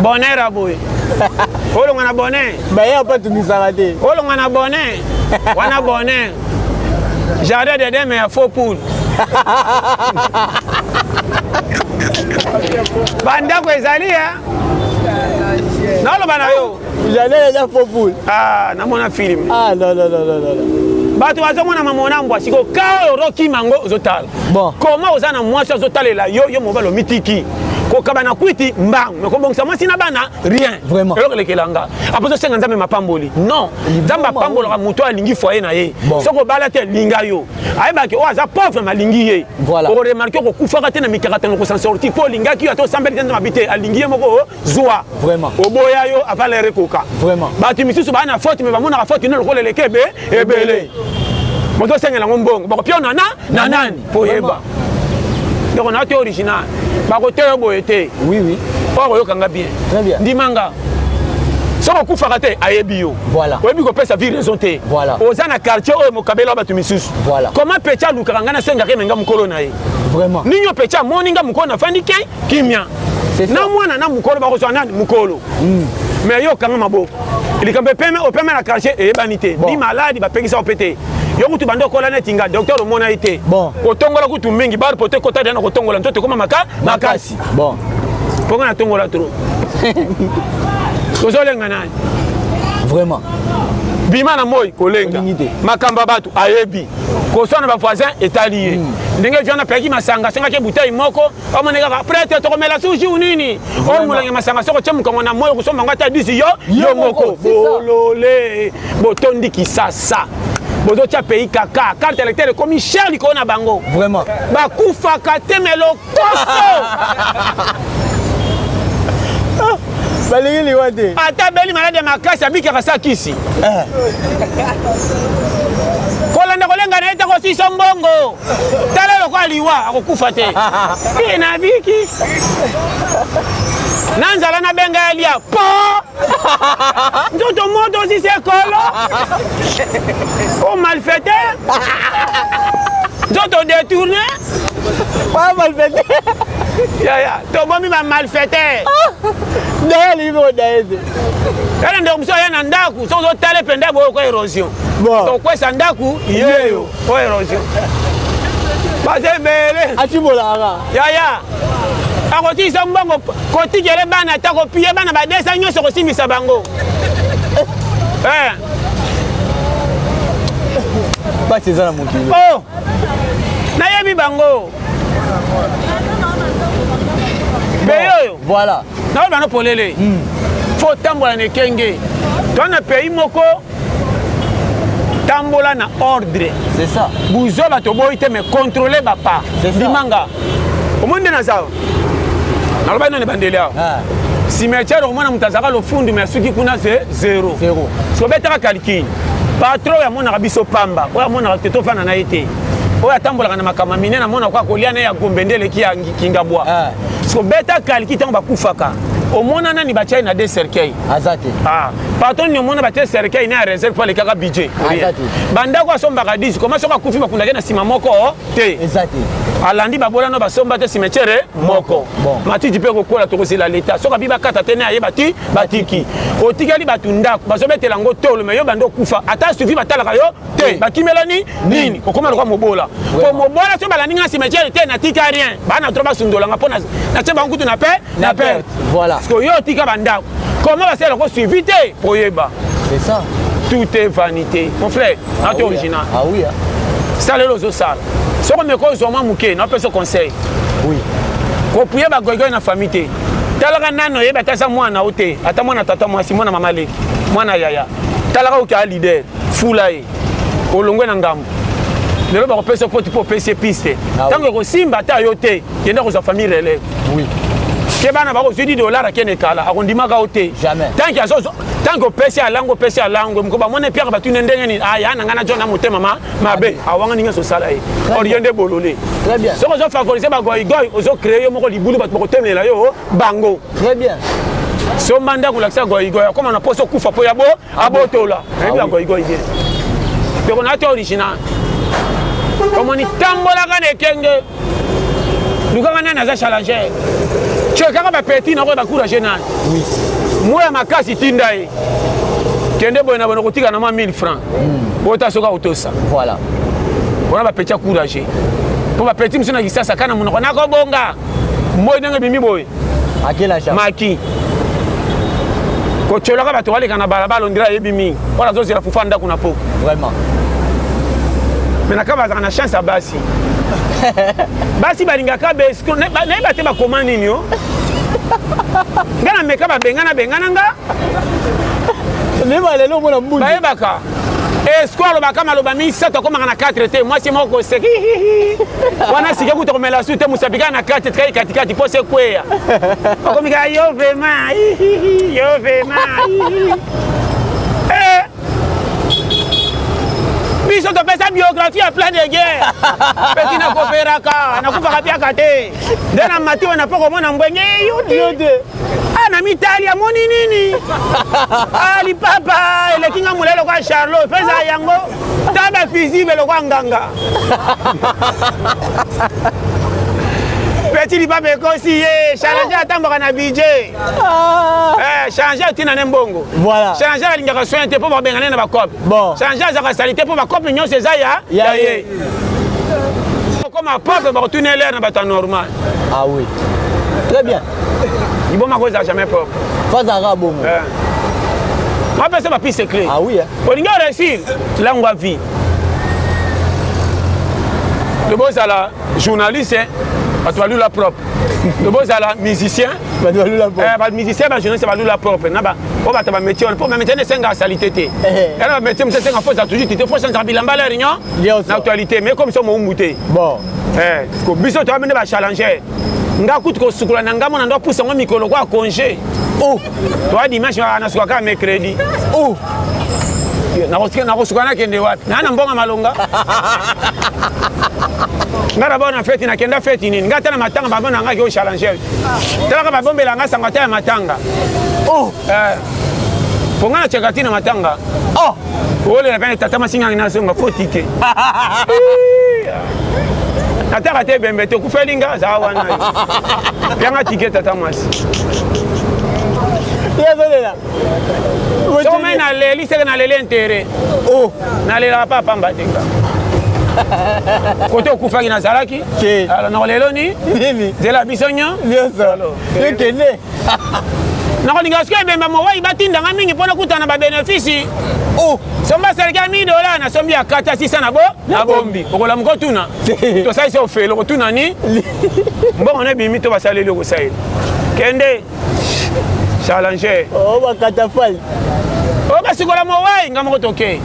bonheur ya boye olonga na bonheur baye pa tungisaka te olonga na bonheur wana bonheur jardin de deme ya faux poule bandako ezali naloba na yo jardin ya faux poule. Ah, namona film. Ah non non non non non. Bato bazomona mamona mbwa siko ka oyo ozokima yango ozotala. Bon. Comment oza na mwasi azotalela yo yo mobali omitiki kokaba na kwiti mbangu me kobongisa mwasi na bana rien. Vraiment. Eloko elekela nga apo ozosenga Nzambe mapamboli non. Nzambe apambolaka moto alingi foyer na ye. Bon. Soki obala te linga yo ayebaki oyo aza pauvre mais alingi ye. Voilà. Okoremarke okokufaka te na mikakatano kosan sortir mpo olingaki yo ata osambeli te Nzambe abi te alingi ye moko zwa. Vraiment. Oboya yo avant l'heure ekoka. Vraiment. Bato misusu baa na faute mais bamonaka faute no lokola eleki ebe ebele. Moto osengela yango mbongo bakopia na na nani mpo oyeba. Donc na te original bakoteya yo boye te. Oui oui. Oyo akoyoka nga bien. Très bien. Ndima nga. Soki okufaka te ayebi yo. Voilà. Oyebi kopesa vie raison te. Voilà. Oza na quartier oyo mokabela bato misusu. Voilà. Comment Pecha alukaka nga nasengaka ye me nga mokolo na ye. Vraiment. Nini yo Pecha amoni nga mokolo nafandi ke kimia. Na mwana na mokolo bakozwa nani mokolo. Mais yo okanga maboko. Likambo epeme opeme na quartier eyebani te. Ni maladi bapekisa yo pe te. Yo kutu bando okola neti nga docteur omona ye te. Bon. Otongola kutu mingi bar pote kota na kotongola nzoto ekoma maka makasi. Bon. Mpo nga natongola trop. Tozolenga nani? Vraiment. Bima na moi kolenga. Makambo ya bato ayebi. Koswana ba voisin etali ye. Ndenge Jean apelaki masanga asengaki bouteille moko omoni kaka prêtre tokomela su jour nini oyo molangi masanga soko tie mokongo na moi okosomba yango ata 10 yo yo moko bolole botondi kisasa bozotya pays kaka carte électeur ekomi cher likolo na bango. Vraiment. Bakufaka te me lokoso. Balingi liwa te. Ata beli maladi ya makasi abikaka sa kisi. Kolanda kolenga na ye te kosisa mbongo. Tala lokola liwa akokufa te. Mpe nabiki na nzala nabenga ya lia po nzoto moto osisi ekolo o malfaiteur nzoto détourné Pas malfaiteur. Yaya tobomi ba malfaiteur. Daye alingi mpe kodaye te. Yana ndeko mosusu aya na ndako soki ozotala mpenza boye oko érosion. Bon. Tokwesa ndako yeyo o érosion. Baza ebele. Atimbolaka. Yaya akotikisa mbongo kotikele bana ata kopie bana badesa nyonso kosimbisa bango. Eh. Pasi eza na mokili. Oh. Nayebi bango. Beyo oyo. Voilà. Nayebi bango polele. Faut tambola na ekenge. Toi na pays moko tambola na ordre. C'est ça. Buzoba toboyi te mais contrôler ba pas. Limanga. Omoni nde naza. Nalobaki nani bandeli awa. Ah. Cimetière omona moto azalaka lofundu mais asuki kuna ze zero. Zero. Sobetaka calcul. Patron oyo amonaka biso pamba, oyo amonaka te tofanda na ye te. Oyo atambolaka na makambo minene amonaka kwa kolia na ya gombe nde eleki ya kingabwa. Ah. Sobeta calcul ntango bakufaka. Omona nani batyai na deux cercueils. Aza te. Ah. Patron ni omona batie cercueil na ya réserve mpo alekaka budget. Aza te. Bandako asombaka 10 koma soki akufi bakundaki na nsima moko te. Eza te. Alandi babola no basomba te cimetière moko. Bon. Matiti mpe kokola tokozela leta soki abi bakata te ne ayeba ti batiki otikali bato ndako bazobetela yango tolo me yo banda okufa ata suivi batalaka yo te bakimelani nini okoma lokwa mobola po mobola soki balandi nga cimetière te natika rien bana tro basundolanga mpo natie bango kutu na pe na perte. Voilà. Parce que yo otika bandako comment basala ko suivi te koyeba. C'est ça. Tout est vanité. Mon frère, ah oui, original. Ah oui. Hein. Sala lelo ozosala. Soko meko ozwa mwa moke, napesa conseil. Oui. Kopuye bagoigoi na famille te. Talaka nano oyeba ata aza mwana o te, ata mwana tata mwasi, mwana mama leki, mwana yaya. Talaka oki a leader, fula ye. Olongwe na ngambo. Lelo bakopesa poti mpo opesi ye piste. Ntango ekosimba ata yo te, kenda kozwa famille relève. Oui. Ke bana bakozwi 10 dollars akende kala, akondimaka yo te. Jamais. Tant que azo tant que opesi alango opesi alango moko bamoni piaka batuni ndenge nini aya na ngai na jona motema ma mabe awangani nyonso osala ye or yo nde bolole. Très bien. Soki ozo favoriser bagoigoi ozo créer yo moko libulu bato bakotemelela yo bango. Très bien. Somba ndako lakisa goigoi akoma na poso kufa po ya bo abotola. Nayebi bagoigoi bien. Ndeko na te original. Omoni tambolaka na ekenge. Lukaka nani aza challenger. Chekaka ba petit na ko ba courage nani. Oui. Moya makasi tinda ye. Kende boye na boye kotika na mwa 1000 francs. Ota soka otosa. Voilà. Wana ba petit courage. Po ba petit musu na kisasa kana monoko nakobonga. Moi ndenge bimi boye. Akela cha. Maki. Kotyolaka bato baleka na balabala ondira ayebi mingi. Wana azozela fufa ndako na poko. Vraiment. Mais na kaba azalaka na chance ya basi. Basi balingaka besco nayeba te bakoma nini yo. Nga na meka babengana bengana nga. Mema lelo omona mbundu. Bayebaka. Esco alobaka maloba misato akomaka na 4 te mwasi moko koseka wana sike kuta komela su te mosapi kaka na 4 tikali katikati mpo se kweya okomi kaka yo vraiment yo vraiment eh! Biso topesa biographie ya plan de guerre peti nakoperaka nakufaka piaka te nde na mati wana mpo komona mbwenge yo te ah na mitali amoni nini ah lipapa eleki nga molai lokola charlot pesa yango ta bafusible lokola nganga petit lipapa ekosi ye change atambwaka na budget ah. Eh, change atina ne mbongo voilà. Change alingaka soin te mpo babengane na bacope bon. Change azalaka salite mpo bacope nyonso eza ya ya ye okoma propre bakotuna elere na bato ya normal. Ah oui. Très bien. Liboma ko ezala jamais propre. Fazaka bongo. Eh. Mapesa ba piste clé. Ah oui. Hein. Olingi o réussir langwa vie. Lobo ozala journaliste bato balula propre. Lobo ozala musicien bato balula propre. Eh, ba musicien ba journaliste balula propre na ba oyo bato ba métier wana mpo ba métier wana esengaka salite te. Eh. Yana ba métier mosusu esengaka faut ozala toujours tite faut change bilamba l'heure nyo na actualité mais comme so mowumbu te. Bon. Eh, ko biso toyambi nde ba challenger. Nga kutu kosukola na ngambo na ndo apusa yango mikolo kwa congé. Oh. Toa dimanche nasuka kaka mercredi. Oh. Nakosuka nakende wapi? Naa na mbonga malonga. Nga na bona feti nakenda feti nini? Nga ata na matanga babona nga ki challenger. Talaka babombela nga sango ata ya matanga. Oh. Eh. Po nga natiaka ti na matanga. Oh. Olela pene tata masinga nazonga fo tike. Nataka te ebembe te okufeli nga aza wana yanga tike tata mwasi. Yazolela. Soki mai naleli seke naleli intérêt. Oh. Nalelaka pa pamba te nga. Kote okufaki nazalaki. Te. Alors nakolelo ni? Nini? Nzela biso nyo? Nyonso. Yokende. Nakolinga soki ebemba mowai batinda nga mingi mpo nakutana na babénéfice. Oh. Somba asalaki ya 1000 dollars nasombi ya kata 600 na bo na bombi. Okolamuka otuna. Tosalisi ofele okotuna ni? Mbongo na ebimi to basaleli okosalela. Kende. Challenger. Oh, bakatafali. Oh, basikola mowai nga moko toke.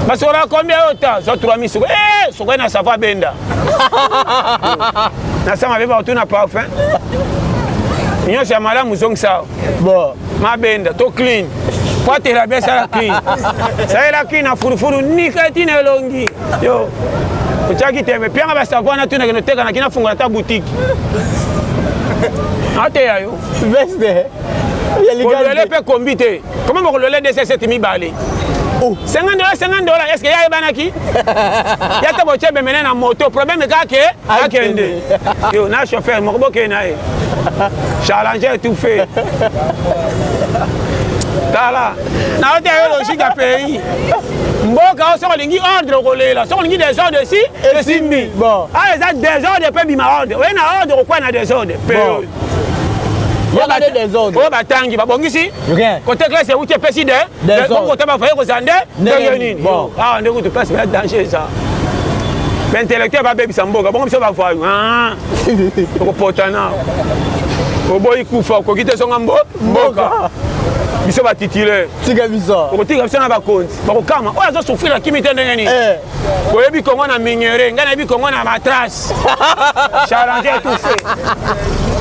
Basikola combien oyo ta? Zwa 3000 siko. Eh, soko na safa benda. Na sama beba otuna parfum. Nyonso ya malamu zongisa. Bon. Mabenda to clean. Kwatela bien sala clean. Salela clean na furufuru nika tina elongi. Yo. Otiaki tembe pianga basavon wana tuna kende oteka na kina fungola ata boutique. Ateya yo. Veste. Kolwele mpe kombi te. Comment bokolwele 207 mibale? 50 dollars 50 dollars est-ce que ya yebanaki? Ya ta botie bemene na moto problème kaka ke akende. Yo na chauffeur moko bokende na ye. Challenger tout fait. Tala. Na ote yo logique ya pays. Mboka oyo soki olingi ordre okolela, soki olingi desordre esi esimbi. Bon. Ah eza desordre mpe bima ordre. Oye na ordre okokwea na desordre. Pe Bon. oyo. Yaka nde desordre. Oyo batangi babongisi Rien. Kote classe euti epesi de Desordre. bongo kota bafaye kozala nde ndenge nini? Bon. Awa nde kutu place ya danger eza. Ba intellectuel babebisa mboka bongo biso bavoyu. Ah. Okopotana. Oboyi kufa okoki te zonga mbo mboka. Biso ba titulaire. Tika biso. Okotika biso na bakonzi. Bakokama. Oyo azo souffrir akimi te ndenge nini? Eh. Oyebi Congo na minerai, ngai nayebi Congo na matrace. Challenger tout fait.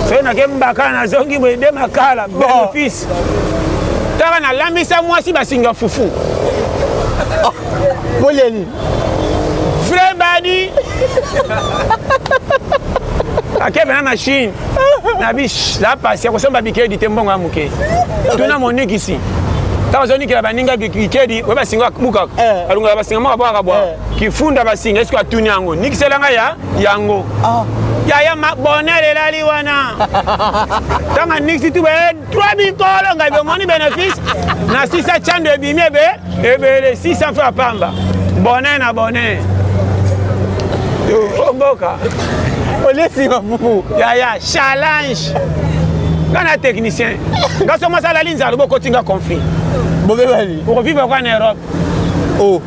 Soki nake mbaka nazongi boye nde makala bénéfice. Tala nalambisa mwasi basinga fufu. Boleli. Vrai badi. Akebe na machine. Na bi la pasi ya kosomba bikedi te mbongo ya moke. Tuna monikisi. Ntango azonikela baninga bikedi oye basinga bukaka. Eh. Alungaka basinga moko abwaka bwa. Eh. Kifunda basinga eske atuni yango. Nikisela ngai ya yango. Ah. Yaya bonheur elali wana. Ntango anikisi tu baye 3 mikolo ngai bomoni bénéfice na 600 chando ebimi ebe ebele 600 francs pamba. Bonheur na bonheur. Yo, mboka. Olesi mafufu. Yaya challenge. Nga na technicien. Nga so mwasi alali nzala bokoti nga conflit. Bobebani. Okovivre kwa na Europe. Oh.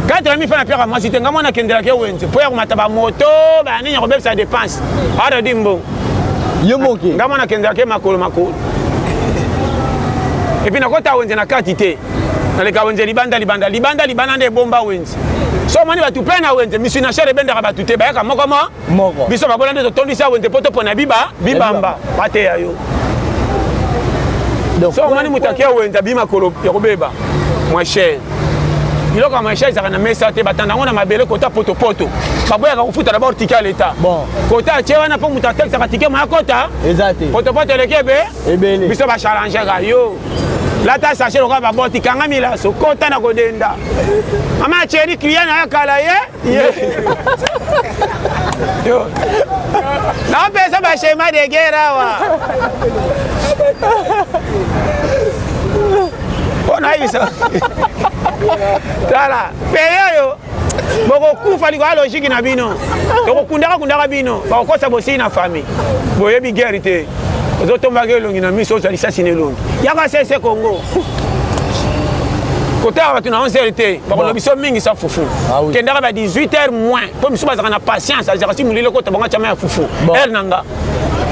Kati na mifa na piaka mwasi te nga mwana akendelaki wenze mpo ya komata bamoto banini ya kobebisa dépense aredi mbongo. Yo moke. Nga mwana akendelaki makolo makolo. Et puis nakota wenze na kati te. Naleka wenze libanda libanda libanda libanda nde ebomba wenze. So omoni bato plein na wenze misuni na chere ebendaka bato te bayaka moko moko. Biso babola nde totondisa wenze mpo topona biba bibamba bateya yo. Donc, so omoni moto akia wenze abimi makolo ya kobeba moins cher. Biloko ya moins cher ezalaka na mesa te, batanda yango na mabele kota potopoto. Baboyaka kofuta d'abord ticket ya l'État. Bon. Kota atie wana mpo moto atekisaka ticket moya kota. Eza te. Potopoto eleki ebe. Ebele. Biso ba challengeka yo. Lata sachet lokola baboti, kanga milaso, kota na kodenda. Mama acheri client na ya kala ye. Ye. Yo. Napesa ba schéma de guerre awa. Mpo nayebisa. Tala, paye oyo bokokufa likolo ya logique na bino. Tokokundaka kundaka bino, bakokosa bosili na famille. Boyebi guerre te. Ozotombaka elongi na miso, ozwa lisasi na elongi. Yaka sese Congo. Kotala bato na 11 heures te, bakoloba biso mingi sa fufu. Ah oui. Kendaka ba 18 heures moins, po misu bazalaka na patience, azalaka si molili ekota bango atyama ya fufu. Bon. Heure na nga.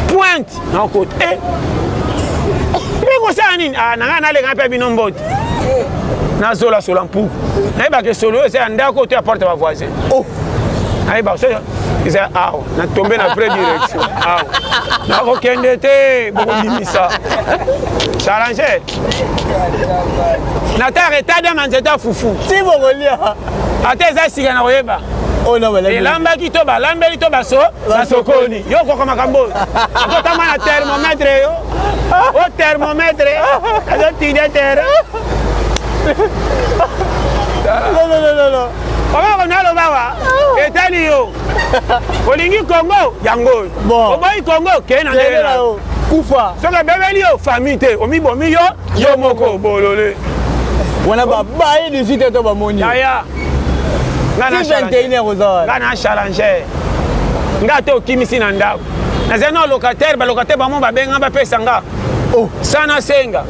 Pointe na okota. Eh. Mpe kosala nini? Ah, na ngai naleka mpe bino mbote. Nazola sola mpuku. Nayebaka esolo oyo eza ya ndako to ya porte ya ba voisin. Oh. Nayebaka soki eza awa, na tombe na vraie direction. Awa. Nakokende te, bokobimisa. Challenger. Nataka etada ma nzete ya fufu. Ti bokolia. Ata eza sika na koyeba. Oh, non, balambeli. Elambaki to balambeli to baso basokoli. Yo okoka makambo oyo. Okotama na thermomètre yo. O thermomètre. Azotide terrain. Non, non, non, non, non. Okoka naloba wa. Etali yo. Olingi Congo yango oyo. Bon. Oboyi Congo kende na ndenge na yo. Kufa. Soki ebebeli yo famille te, omibomi yo yo moko bolole. Wana babaye 18 heures to bamoni. Yaya. Nga na Ti 21 heures oza wana. Nga na challenger. Nga te okimisi na ndako. Nazali na locataire, ba locataire bango babenga bapesa nga. Oh. Sana senga.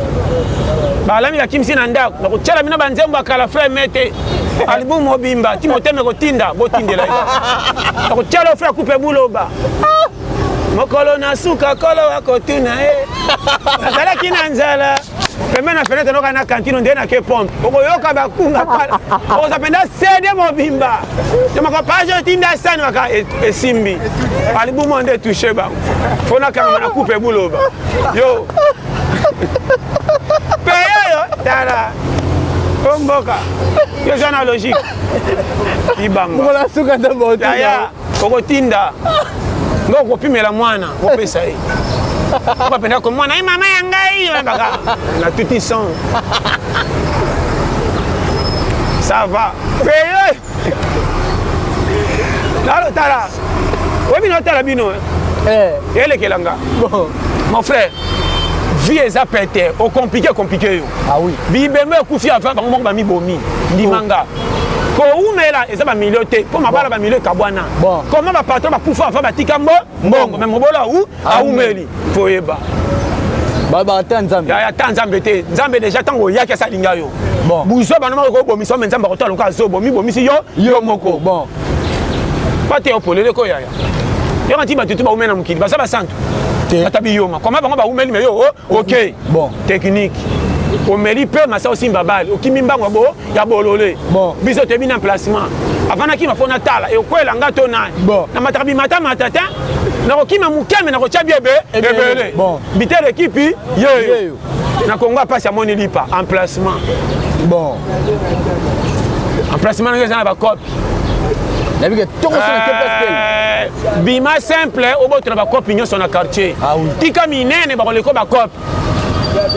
Balami bakimisi na ndako. Nakotiela bino ba nzembo ya kala frère mete. Album mobimba, ti motema ekotinda, botindela ye. Nakotiela frère coupe buloba. Mokolo na suka kolo akotuna ye. Nazalaki na nzala. Pembe na fenêtre noka na cantine nde na ke pompe. Okoyoka bakunga pala. Oza penda CD mobimba. Tomaka page otinda sani maka esimbi. Alibumo nde touche bango. Fona kanga na coupe buloba. Yo. Peyo tala. Omboka. Yo za na logique. Ibamba. Mokolo suka nzambe otuna. Yaya okotinda. Ngo okopimela mwana opesa ye. Oba ko mwana ye mama ya ngai oyambaka na tuti son. Ça va. Peyo. Nalo tala. Oyebi na otala bino. Eh. Elekela nga. Bon. Mon frère, vie eza pete, o compliqué compliqué yo. Ah oui. Bibembe ekufi avant bango moko bamibomi. Ndima nga. Kowumela eza ba million te, po mabala ba million ekabwana. Bon. Comment ba patron bakufa avant batika mbo mbongo, mais mobolo au awumeli. Faut yeba. Ba ata Nzambe. Ya ata Nzambe te. Nzambe déjà tango oyaki asalinga yo. Bon. Buzo bana moko kobomisa mais Nzambe akotala lokola azobo mibomisi yo yo moko. Bon. Pate yo polele ko yaya. Yo kanti bato tu baumeli na mokili baza basantu. Ata biyoma. Comment bango baumeli mais yo oh, OK. Bon. Technique. Omeli pe masa osimba bale okimi mbango bo ya bolole. Bon. Biso toyebi na emplacement. Avant nakima mpo natala ekwela nga to nani. Bon. Namataka bimata mata te. Nakokima moke me nakotya biebe ebele. Bon. Bitere ekipi yeyo. Na Congo apasi amoni lipa emplacement. Bon. Emplacement ndenge eza na bakope. Nayebi ke tongo so na ke place tel. Bima simple obotola bakope nyonso na quartier. Ah oui. Tika minene bakoleko bakope.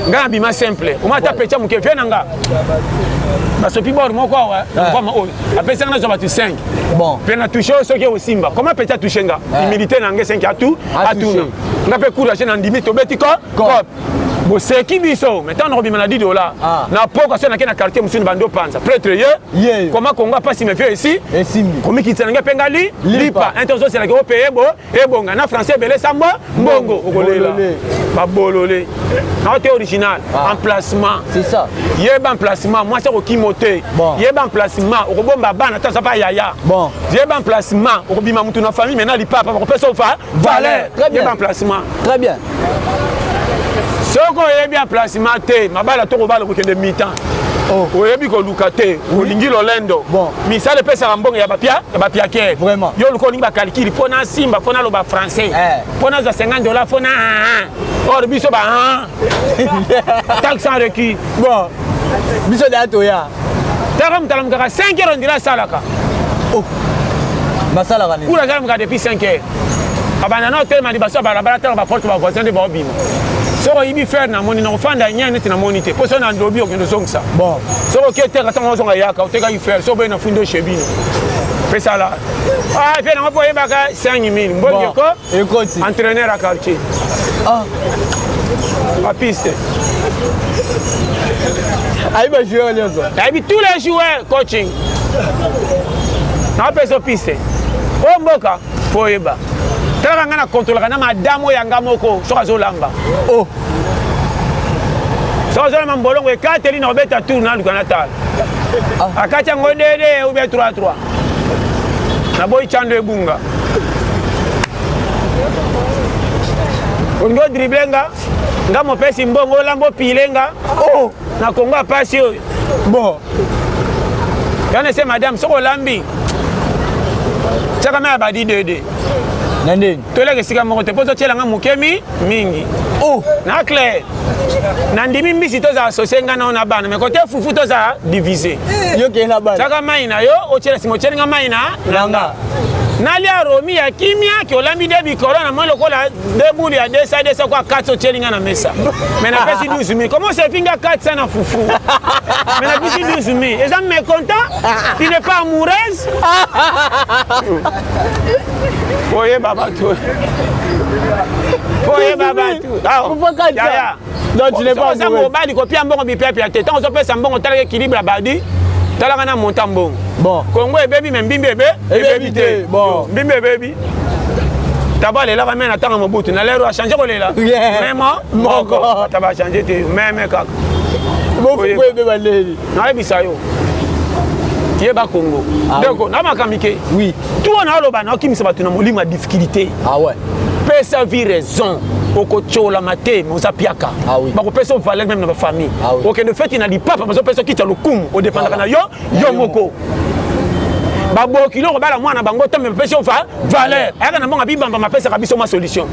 Nga na bima simple. Oma ata pecha moke vie na nga. Basopi bord moko awa na mkwama oyo. Apesaka nazwa bato 5. Bon. Pe na touche oyo soki osimba. Comment pecha touche nga? Humilité na nge 5 atu atuna. Nga pe courage na ndimi tobeti ko Cop. Boseki biso mais ntango nakobima na 10 dollars Ah. na poka so nake na quartier mosusu na bando panza prêtre ye Ye. koma kongo apasi me vieux esi Esimbi. komikitisa na ngai mpe ngai li Lipa. lipa inte ozoselaki opeye bo ebonga na français ebele sambo mbongo okolela Bolole. babolole nao te original Ah. emplacement C'est ça. yeba emplacement mwasi akokimo te Bon. yeba emplacement okobomba bana ata aza pa yaya Bon. yeba emplacement okobima mutu na famille maintenant lipapa bakopesa yo va valeur Très bien. yeba emplacement Très bien. Soki oyebi emplacement te mabala to kobala kokende mi-temps. Oh. Oyebi koluka te, olingi lolendo. Bon. Misala epesaka mbongo ya bapia ya bapiakere. Vraiment. Yo luka olingi bakalikili mpo na simba mpo naloba français. Eh. Mpo nazwa 50 dollars mpo na or biso ba taxe sans requis. Bon. Biso deya toya. Taka moto alamukaka 5 heures ondira asalaka. Oh. Basalaka nini? Kula azalamukaka depuis 5 heures. Abanda na otelema libaso ya balabala tala baporte ba voisin nde baobima. Soki oyibi fer namoni nakofanda nye neti namoni te mpo soki na lobi okende ozongisa. Bon. Soki oke oteka ntango ozonga yaka otekaki fer soki oboyi na fundi oshebino. Pesala. Ah, fe nango mpo oyebaka 5000 mbongo Bon. eko Ekoti. entraîneur ya quartier. Ah. Bapiste. Ayebi ba joueur nyonso. Ayebi tous les joueurs coaching. Napesa piste. Oyo mboka po oyeba. Talaka nga na controlaka na madame oyo ya nga moko soki azolamba. Oh. Soki azolamba mbolongo ekateli na kobeta tour naluka natala. Ah. Akati yango dede ou bien 3 3. Naboyi chando ebunga. Olingi odrible nga nga mopesi mbongo olamba opile nga Oh. na Congo ya pasi oyo. Bon. Yana se madame soki olambi tiaka mai ya badi dede Na ndeni. toleka esika moko te mpo ozotiela nga moke mi mingi Oh. na clair nandimi mbisi tozala asocie nga nao na bana mais kote fufu tozala divise Yo kende na bana. tiaka mai na yo otiela nsima otieli nga mai na Na nga. nalia romi ya kimia ke olambi nde bikolo na moi lokola de boule ya 200 200 kwa 4 otieli nga na mesa mais napesi 12 000 comment se finga 400 na fufu mais napesi 12 000 eza mécontent tu n'es pas amoureuse oyeba bato oyeba bato Fufu 400. Yaya. Non, tu n'es pas Oza amoureuse. mobali kopia mbongo bipiapia te ntango ozopesa mbongo talaka équilibre ya badi talaka na monta mbongo Bon. kongo ebebi me mbimbi ebe Ebebi te, bon. mbimbi ebebi taba alelaka me na ntango mobutu na lero achange kolela Yeah. meme moko Moko. taba achange te meme kaka Bo fufu ebeba ndeni. nayebisa yo yeba kongo Ah ndeko na makambo ke Oui. tu wana oloba naokimisa bato na molimo ya difficulté Ah ouais. Pesa vie raison, okotyolama te, mais oza piaka. Ah oui. Bakopesa yo valeur même na bafamille. Ah oui. Okende feti na lipapa, bazopesa kiti ya lokumu, odépendaka na yo yo moko. Babokilo kobala mwana bango te, mais bapesi yo valeur. Ayaka na mbongo bibamba, mapesaka biso mwa solution.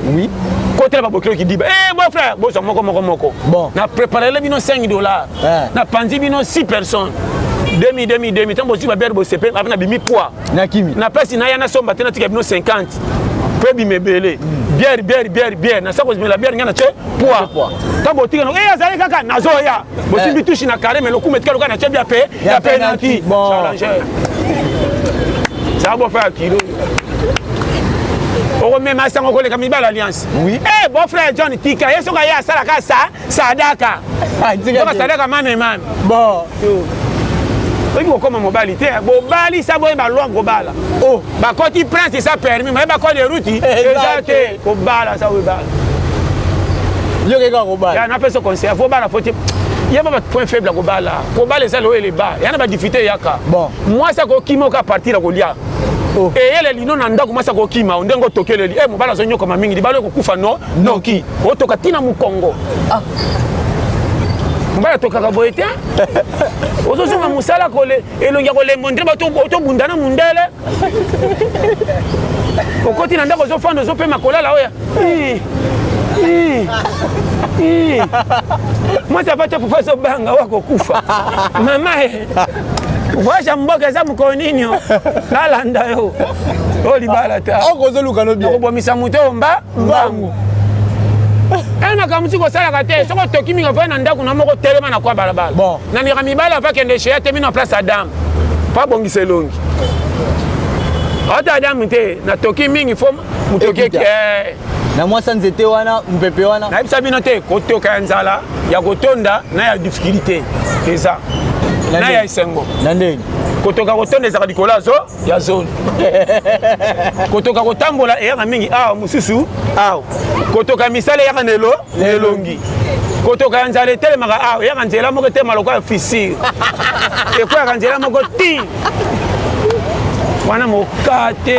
Kotela babokilo kidiba. Eh, bon frère, bozwa moko moko moko. Bon. Na préparele bino 5 $. Napanzi bino 6 personnes. Demi demi demi, ntango bozwi babière, bosepe ape na bimi poids. Nakimi. Na place naya nasomba te, natika bino 50 mpo ebima ebele. Bière, bière, bière, bière, nasa kozimela bière, ngai na tie poids. Poids. Ntango botika e azali kaka nazoya, bosimbi touche na carré, mais lokumu etika loka na tie bia pe ya penalty. Bon. Challenger ça beau frère kilo okomema sango koleka mibala alliance. Eh, beau frère John, tika ye, soki aye asalaka sa sadaka. Ah, tika soki te. Sadaka mame mame. Oyebi kokóma mobali te, bobalisa boyeba loi kobala. Oh. Bakoti prince eza permis, mayeba code de route eza te. Kobala sa oyebala. Yo keka kobala. Ya napesa conseil, fo bala, fo te yeba ba point faible ya kobala. Kobala eza loyo eleba ya na badifficulté eyaka. Mwasi akokima oka partir ya kolia. Oh. Eyele lino na ndako, mwasi akokima ndenge otokeleli e mobali azonyokama mingi, libala ekokufa no noki otoka ntina mokongo. Ah. Mobali atokaka boye te, ozozonga mosala kole elongi ya kolembo ndre bato otobunda na mundele, okoti na ndako, ozofanda, ozopema kolala oya. Ih, ih, ih. Mwasi apati fufu, azobanga wakokufa. Mama e voyage ya mboka eza mokolo nini? O nalanda yo oyo libala ta. Okozoluka no bien. Okobomisa moto oyo mba mbangu ene makambo mosusu kosalaka te. Soki otoki mingi, ovai na ndako na moko, telema na kwa balabala. Nalingaka mibali ava kende sheya te mino place Adam po abongisa elongi. Ata Adamu te, natoki mingi fo motoki. Ekita. Na mwasa nzete wana, mopepe wana. Nayebisa bino te, kotoka ya nzala ya kotonda na ya difficulté eza Na na ndenge. ya esengo. Na ndenge. Kotoka kotonda ezalaka likolo ya zo ya zone. Kotoka kotambola eyaka mingi awa, mosusu awa. Kotoka misala eyaka na elo na elongi. Kotoka ya nzala etelemaka awa, eyaka nzela moko etelema lokola fissure, ekweyaka nzela moko ti wana moka te.